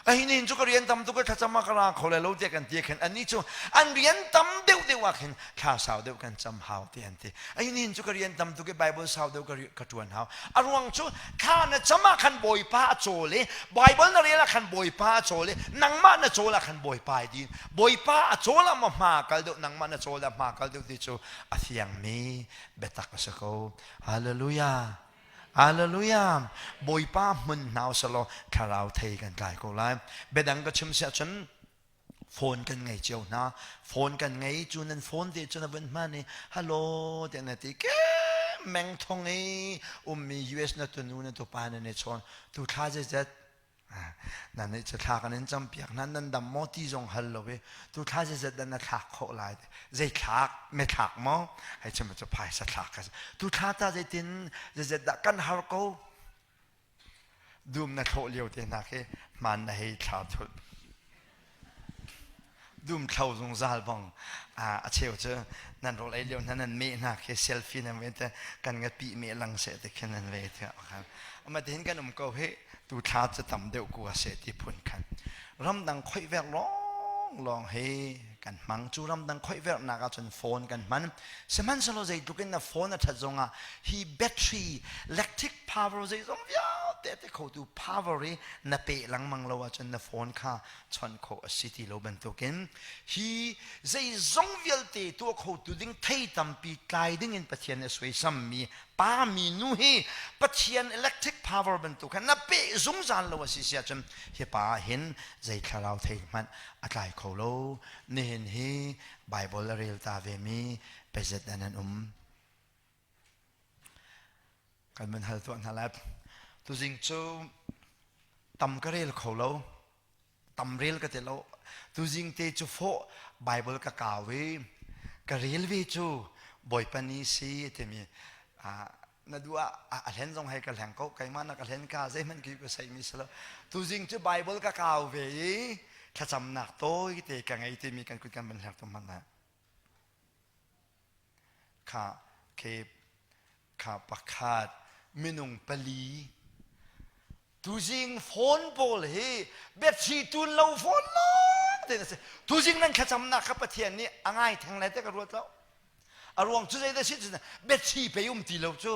Ai nihin cu ka rian tam tuk i thlacam ah ka ra kho lai lo tiah kan ti khin annih cu an rian tam deuh deuh ah khin thla sau deuh kan cam hau ti an ti. Ai nihin cu ka rian tam tuk i Bible sau deuh ka, ka ṭuan hau. A ruang cu thla na cam ah khan Bawipa a cawl i Bible na rel ah khan Bawipa a cawl i nangmah na cawl ah khan Bawipa ai din. Bawipa a cawl ah maw hma kal deuh nangmah na cawl ah hma kal deuh ti cu a fiangmi biatak a si ko. Hallelujah. Hallelujah. Bawipa hmun hna usalaw thlarau thei kan tlai ko lai. Biadang ka chim siah cun phone kan ngei cio hna. Phone kan ngei cu nan phone te cu na vun hman i hello tiah na ti ke meng thong i ummi US na tunu na tupa nan i chawn tu thla zeizat Nan nih cu thla kan in campiak hna nan dam maw ti zong hal lo i tu thla zeizat dah na thlak khawh lai zei thlak me thlak maw hei chim cu phaisa thlak ka tu thla ta zeitin zeizat dah kan har ko dum na thlawh lio te hna khi hmaan na hei thla thulh Dum thlo zungzal bang a cheu cu nan rawl ei lio hna nan meh hna khi selfie nan ve te kan ngapi meh lang seh te khin nan ve te khan ama tihin kan um ko hi tu thla cu tam deuh ku a seh ti phun khan ramdang khoih ver lawng lawng hi kan hmang cu ramdang khoih ver nak ahcun phone kan hman sihmanhsehlaw zeitluk in na phone a that zongah hi battery electric power zeizong vialte te khotu power i na pe lengmang lo ahcun na phone kha chawnh khawh a si ti lo bantukin hi zeizong vialte tuah khotu ding thei tampi tlai dingin Pathian nih a suaisammi pa mi nu hi Pathian electric power bantuk khan na peh zungzal lo a si si ahcun hi pa ah hin zei thlarau thei hmanh a tlai kho lo nihin hi Bible a rel ta ve mi pezet an an um kan van hal tuah hna lai tuzing cu tam ka rel kho lo tam rel ka ti lo tuzing te cu fawh Bible ka kau i ka rel ve cu Bawipa ni si timi na duh ah a hlen zong hei ka hleng ko keimah na ka hlen ka zeihmanh khi ka seimi si lo tuzing cu Bible ka kau ve i thlacamnak tawi te ka ngei timi kan kut kan van hleng tu hmanh kha ke kha pakhat minung pali tuzing phone pawl hi biathli tun lo phone lawng te na si tuzing nan thlacamnak kha Pathian nih a ngai theng lai te ka ruat lo a ruang cu zei dah si biathli pei um ti lo cu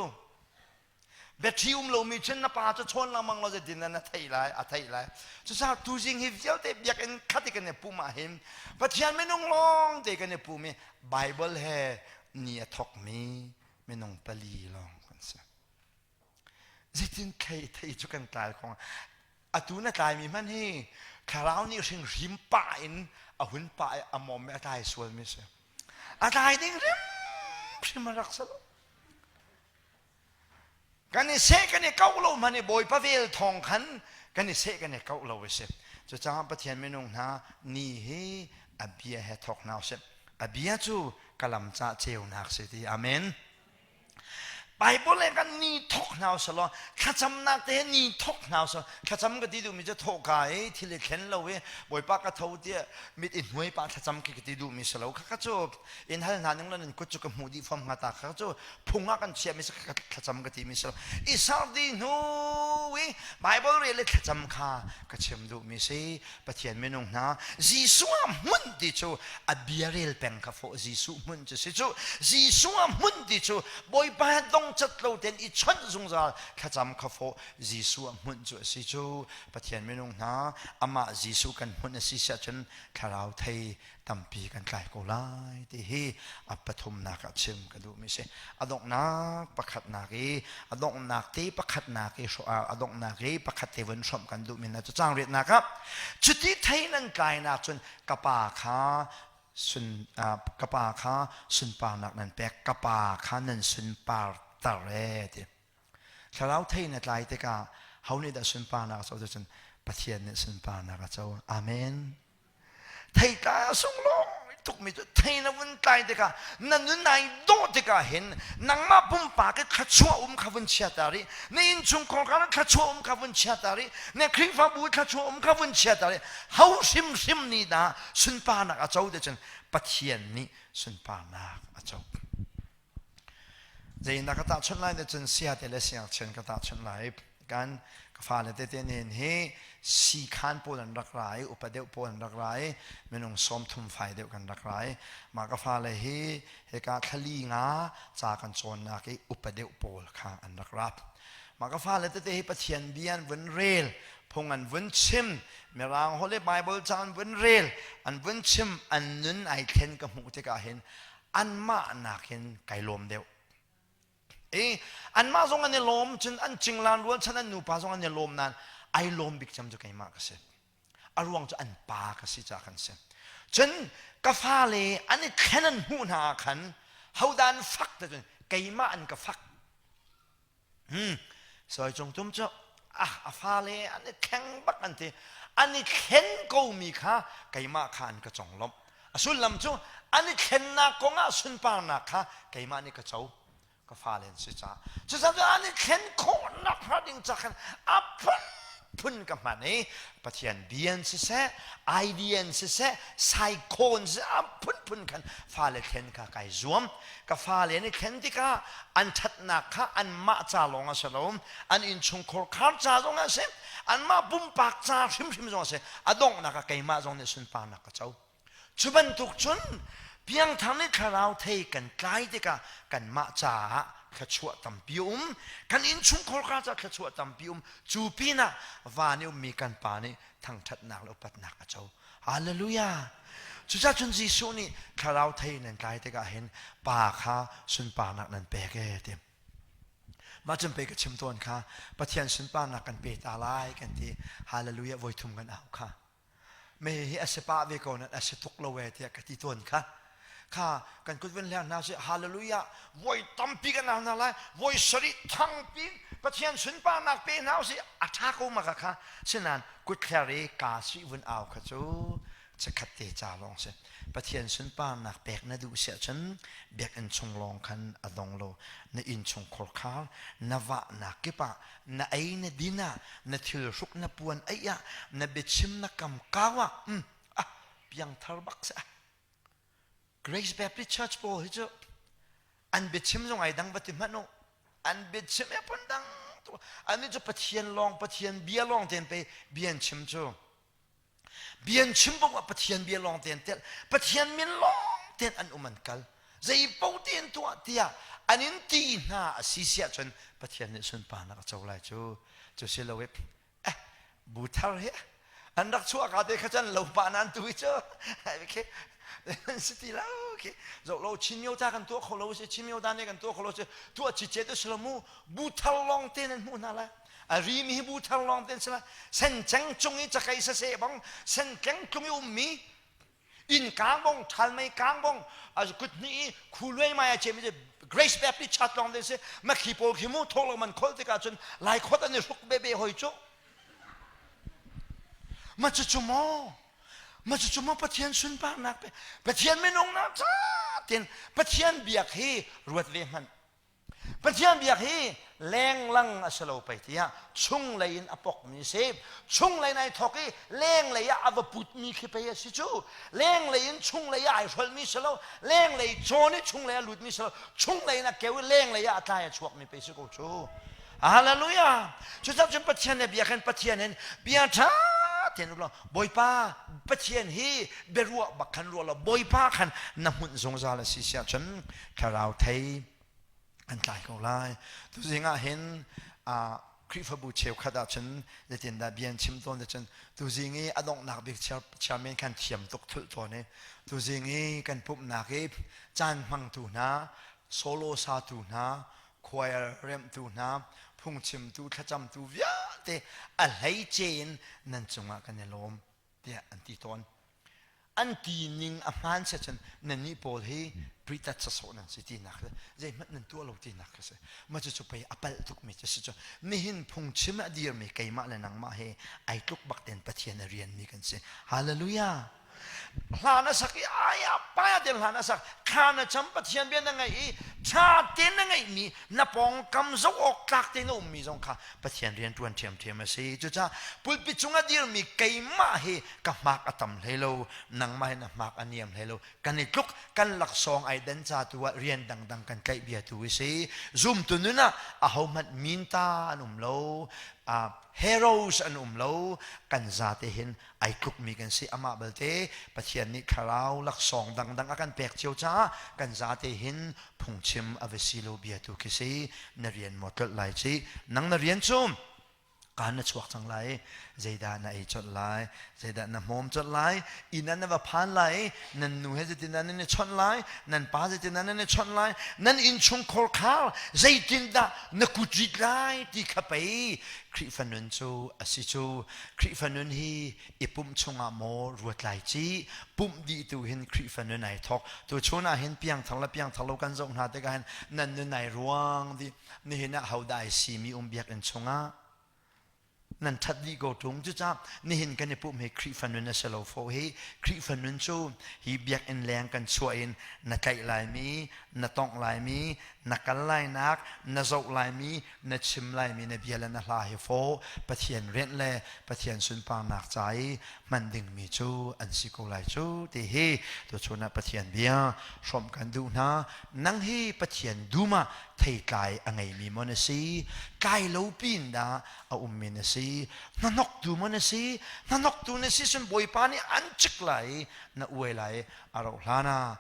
biathli um lomi cun na pa cu chawn lengmang lo zeitin na theih lai a theih lai cucaah tuzing hi vialte biakinn khat i kan i pum ah hin Pathian minung lawng te kan i pum i Bible he ni a thawkmi minung pali lawng kan si zeitin thei thei cu kan tlai khong atu na tlaimi hmanh hi thlarau nih hringhrim pah in a hun pah i a mawm i a tlai sualmi si a tlai ding hrimhrim a rak si lo Kan i seh kan i kauh lo hmanh i Bawipa vel thawng khan kan i seh kan i kauh lo a si. Cucaah Pathian minung hna ni hi a bia he thawk hna usih. A bia cu ka lam ca ceunak si ti. Amen. Bible le kan ni thok hna usalaw thlacamnak te ni thok hna usalaw thlacam ka ti duhmi cu thawhka i thil i thlen lo i Bawipa ka tho tiah mit i hnuai pa thlacam khi ka ti duhmi si lo kha cu in hal hna ning lo nan kut cu ka hmuh dih fom hnga ta kha cu phung ah kan chiahmi si kha thlacam ka timi si lo i sardi hnu i Bible rel i thlacam kha ka chim duhmi si Pathian minung hna Jesuh ah hmun ti cu a bia rel peng kha fawh Jesuh hmun cu si cu Jesuh ah hmun ti cu Bawipa he dongcat lo tein i chawnh zungzal thlacam kha fawh Jesuh ah hmun cu a si cu Pathian minung hna amah Jesuh kan hmun a si siah cun thlarau thei tampi kan tlai ko lai ti hi a pathumnak ah chim ka duhmi si. A donghnak pakhatnak i a donghnak te pakhatnak i a donghnak i pakhat te vun hrawmh kan duhmi hna cu caang riatnak ah cuti thei nan tlainak cun ka pa kha sun ka pa kha sunparnak nan pek ka pa kha nan sunpar ter e ti thlarau thei na tlai tikah ho nih dah sunparnak a co cun Pathian nih sunparnak a co amen Theitlai a sunglawi tukmi cu thei na vun tlai tikah na nun ai dawh tikah hin nangmah pumpak i thluachuah um kha vun chia ta rih na innchungkhar kha thluachuah um kha vun chia ta rih na Khrihfabu thluachuah um kha vun chia ta rih ho hrimhrim nih dah sunparnak a co te cun Pathian nih sunparnak a co. Zeinak ka tahchunh lai nih cun siate le siangchian ka tahchunh lai. Kan ka fale tete nin hi siikhan pawl an rak ra i upa deuh pawl an rak ra i minung 30 fai deuh kan rak ra i mah ka fale hi hika thlali nga ca kan cawnnak i upa deuh pawl kha an rak ra. Mah ka fale tete hi Pathian bia an vun rel, phung an vun chim, Mirang holh i Bible ca an vun rel, an vun chim, an nun ai thlen ka hmuh tikah hin anmah nakin kai lawm deuh. I anmah zong an i lawm cun an cinglan rualchan an nupa zong an i lawm nain ai lawm bik cem cu keimah ka si. A ruang cu an pa ka si caah kan si. Cun ka fale an i thlen an hmuh hna ah khan hodah an fak te cun keimah an ka fak. Hmm. Soi cung tum cu ah a fale an i thleng bak an ti. An i thlen komi kha keimah kha an ka conglawmh. A sullam cu an i thlennak kongah sunparnak kha keimah nih ka co. Ka fale an si caah. Cucaah an i thlen khawhnak hnga ding ca khan a phunphun ka hman i Pathian bia in siseh, idea in siseh, psycho in siseh, a phunphun khan fale thlen kha kai zuam. Ka fale an i thlen tikah an ṭhatnak kha anmah ca lawng a si lo, an innchungkhar khar ca zong a si, anmah pumpak ca hrimhrim zong a si. A donghnak ah keimah zong nih sunparnak ka co. Cu bantuk cun piangthar nih thlarau thei kan tlai tikah kanmah caah thluachuah tampi um, kan innchungkhar ka caah thluachuah tampi um. Cu pinah van i ummi kan Pa nih thangṭhatnak le upatnak a co. Hallelujah! Cucaah cun Jesuh nih thlarau thei nan tlai tikah hin Pa kha sunparnak nan pek ee ti. Mah cun pei ka chim tawn kha Pathian sunparnak kan pe ta lai kan ti. Hallelujah voi thum kan au kha. Me hi a si pah ve ko nan a si tuk lo ee tiah ka ti tawn kha. Kha kan kut vun hleng hna sih hallelujah voi tampi kan au hna lai voi sarih thangpi Pathian sunparnak pe hna usih a ṭha ko ma ka kha sinain kutthler i kaa sih vun au kha cu chikkhat te ca lawng si. Pathian sunparnak pek na duh si ahcun biakinn chung lawng khan a dong lo. Na innchung khurkhar, na vahnak kip ah, na ei na din ah, na thil hruk na puan ei ah, na biachim na kam kau ah, mm, ah, piangthar bak si ah. Grace Baptist Church pawl hi cu an biachim zong ai dang va ti hmanh u. An biachim e phun dang tu. Annih cu Pathian lawng, Pathian bia lawng tein pei bia an chim cu. Bia an chim paoh ah Pathian bia lawng tein telh. Pathian min lawng tein an um an kal. Zei paoh tein tuah tiah an in ti hna a si siah cun Pathian nih sunparnak a co lai cu. Cu si lo i eh bu thar hi an rak chuah ka te kha cun lo pa nan tu hi cu khi an si ti lo khi zoh lo Chin myo ta kan tuah kho lo si Chin myo ta ne kan tuah kho lo si tuah ci ce tu si lo mu bu thar lawng te nan hmuh hna lai a ri mi hi bu thar lawng te si lai sen cheng cung i cakei saseh bang sen tleng tlung i ummi inn kang bong ṭhal mei kang bong a kut hnih i khu luai mai a cem i Grace Baptist Church lawng te si makhi pawl khi mu thawk lo man khol tikah cun lai khot an i hruk bebe hoi cu ma cu cu maw ma cu cu maw Pathian sunparnak pe Pathian minung na ca. Ten Pathian biak hi ruat ve hmanh. Pathian biak hi lenglang a si lo pei tiah chunglei in a pokmi si. Chunglei in ai thawk i lenglei ah a va putmi khi pei a si cu. Lenglei in chunglei ah ai hrolhmi si lo. Lenglei cawn i chunglei a lutmi si lo. Chunglei in a keu i lenglei ah a tlai a chuakmi pei si ko cu. Hallelujah! Cucaah cun Pathian le bia khan Pathian in bia ṭha tein ulaw Bawipa Pathian hi biaruah bak khan ruah law Bawipa khan na hmunh zungzal a si siah cun thlarau thei an tlai ko lai. Tuzing ah hin Khrihfabu cheukhat ahcun zeitindah bia an chim tawn cun tuzing i a donghnak bik chairman khan thiam tuk thulh tawn i tuzing i kan pumhnak i caan hmangtu hna solo satu hna choir remhtu hna phungchimtu thlacamtu vialte a hleice in nan cungah kan i lawm tiah an ti tawn an ti ning a hmaan si cun nannih pawl hi pritat sasawh nan si tinak zeihmanh nan tuah lo tinak khi si mah cucu pei a palh tukmi cu si cu nihin phungchim a dirmi keimah le nangmah he ai tluk bak ten Pathian a rianmi kan si hallelujah hla na sak i aya paya ten hla na sak thla na cam Pathian bia na ngaih i ṭha te na ngeihmi na pawngkam zoh awk tlak te na ummi zong kha Pathian rian ṭuan ṭhiamṭhiam a si cucaah pulpit cung a dirmi keimah hi ka hmak a tam hlei lo nangmah hi na hmak a niam hlei lo kan i tluk kan laksawng ai dan ca tu ah rian dangdang kan tlaih bia tu a si zumtu nun ah ahohmanh minta an um lo heroes an um lo kan zate hin ai tlukmi kan si amah balte Pathian nih thlarau laksawng dangdang a kan pek cio caah kan zate hin phungchim a va si lo bia tu khi si na rian maw tlolh lai ci nang na rian cu kaan na chuak cang lai zeidah na ei colh lai zeidah na hmawm colh lai inn ah na va phan lai nan nu he zeitindah nan i chawnh lai nan pa zeitindah nan i chawnh lai nan innchungkhar khar zeitindah na kut rit lai ti kha pei Khrihfa nun cu a si cu Khrihfa nun hi i pumh chungah maw ruat lai ci pumh dih tu hin Khrihfa nun ai thawk tu chun ah hin piangthar le piangthar lo kan zoh hna tikah hin nan nun ai ruang di nihin ah hodah ai simi um biakinn chungah nan that dih ko tung cucaah nihin kan i pumh hi Khrihfa nun a si lo fo hi Khrihfa nun cu hi biakinn leng kan chuah in na tlaih laimi na tongh laimi na kal lainak na zoh laimi na chim laimi na bia le na hla hi fawh Pathian rianh le Pathian sunparnak ca i hman dingmi cu an si ko lai cu ti hi tuchun ah Pathian bia hrawmh kan duh hna nang hi Pathian dum ah theitlai a ngeimi maw na si tlai lo pin dah a ummi na si hnahnoktu maw na si hnahnoktu na si sun Bawipa nih an cik lai na uai lai a rauh hlan ah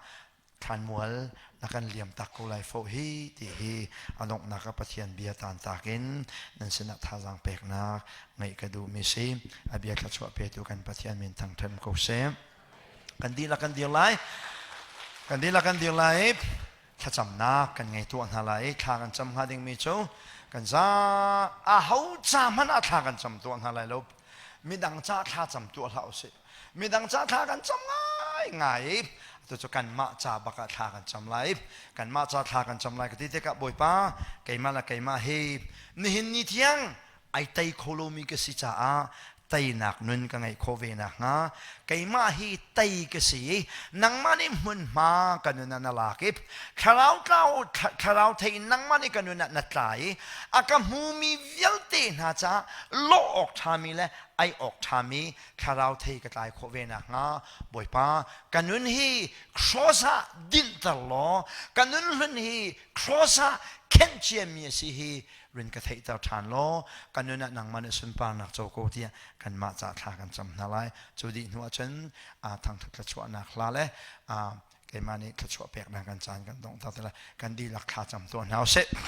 thlanmual na kan liam tak ko lai fo hi ti hi a donghnak ah Pathian bia tantak in nan sinah thazaang peknak ngeih ka duhmi si a bia thluachuah petu kan Pathian min thangṭhat ko seh kan dihlak kan dir lai kan dihlak kan dir lai thlacamnak kan ngei tuah hna lai thla kan cam hnga dingmi cu kan za a ho ca hmanh ah thla kan cam tuah hna lai lo midang ca thla cam tuah hlah usih midang ca thla kan cam ngai ngai atu cu kanmah ca bak ah thla kan cam lai kanmah ca thla kan cam lai ka ti tikah bawipa keimah le keimah hi nihin ni tiang ai tei kho lomi ka si caah teinak nun ka ngeih khawh ve nakhnga keimah hi tei ka si i nangmah nih hmunhma ka nun ah na lak i thlarau tlau thlarau thei in nangmah nih ka nun ah na tla i a ka hmumi vialte hna caah lawh awk ṭhami le ai awk ṭhami thlarau thei ka tlai khawh ve nakhnga Bawipa ka nun hi cross ah dinhter law ka nun hlun hi cross ah khenh ciami a si hi rin ka theihter ṭhan law ka nun ah nangmah nih sunparnak co ko tiah kanmah ca thla kan cam hna lai cu dih hnu ahcun thangṭhat thluachuahnak hla le keimah nih thluachuah peknak kan caan kan donghter te lai kan dihlak thla cam tuah hna usih.